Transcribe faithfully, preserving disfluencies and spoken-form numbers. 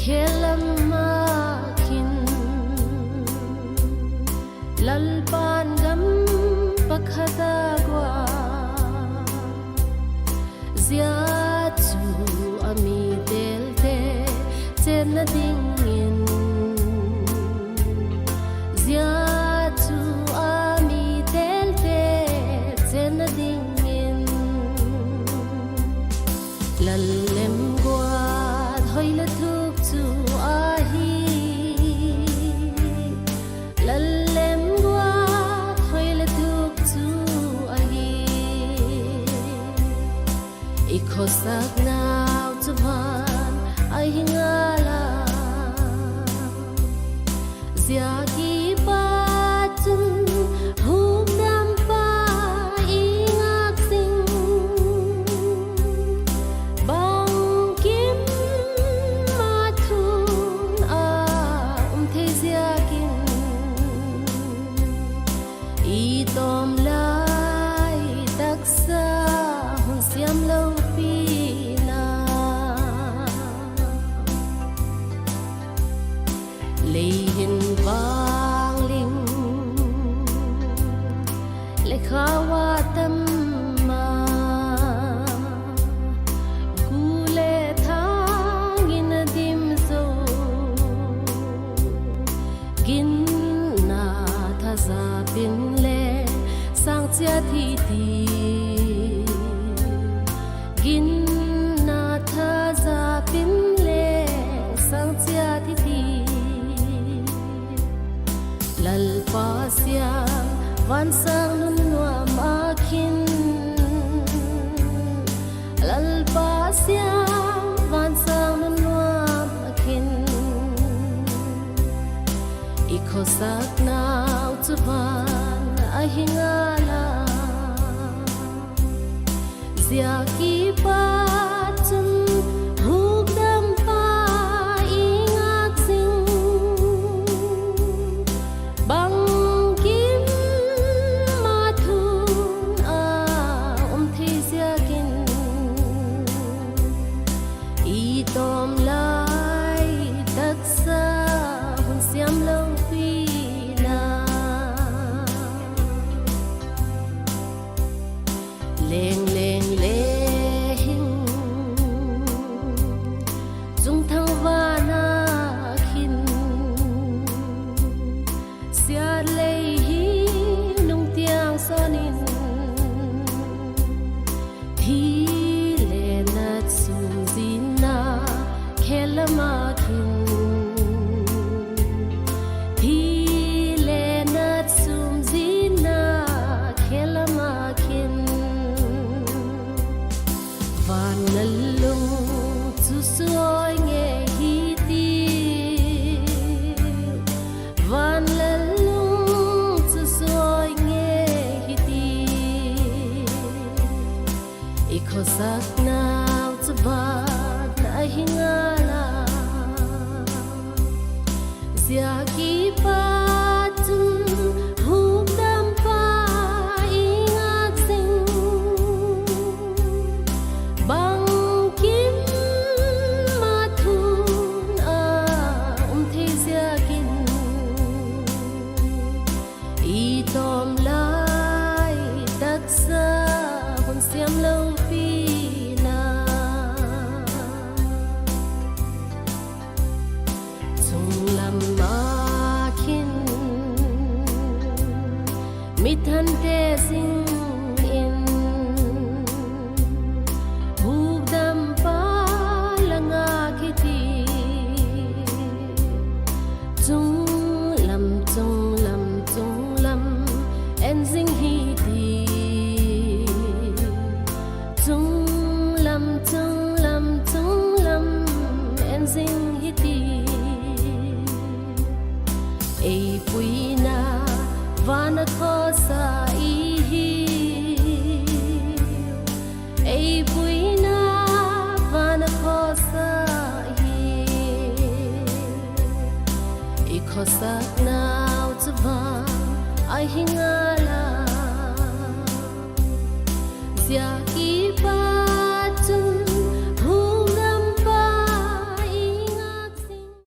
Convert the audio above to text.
Khel lam a khin Lalpan gam pakhat a gua, zia chu a mi telte chenna dingin, zia chu a mi telte chenna dingin, Lal lemguat hoi le thuk chu ahi. Lal lemguat hoi le thuk chu ahi. I khosak nau chu van ahi ngal a. Zia kipat chun hukdampa i ngak zing. Bangkim a thun a um thei ziakin, i tom lai taksa hun siam lopi na. Lei hin vangling le khawa tam a, gu le thang in a dim zo. Ginna thazapin le sang chiat hi ti. Ginna thazapin le sang chiat hi ti. Lalpa siam vansang nun nuam a khin. Lalpa siam vansang nun nuam a khin. I khosak nau chu van ahi ngal a. Zia kipat chun hukdampa i ngak zing. Bangkim a thun a um thei ziakin, i tom lai taksa hun siam lopi na. Leng leng le hing, chungthang vana khin, siat lei hi nung tiang sonin, thi le nat sum zin na khel lam a khin. Thi le nat sum zin na khel lam a khin. Van lallung chu suoi nge hi ti. Van lallung chu suoi nge hi ti. I khosak nau chu van ahi ngal a. Zia kipat chun hukdampa i ngak zing. Bangkim a thun a um thei ziakin, i tom lai taksa hun siam lopi na. Chunglam a khin, mithante zing in, hukdampa la ngak hi ti. Chunglam, chunglam, chunglam en zing hi ti. Chunglam, chunglam, chunglam en zing hi ti. Ei puina vana khosa i hi. Ei puina vana khosa i hi. I khosak nau chu van ahi ngal a. Zia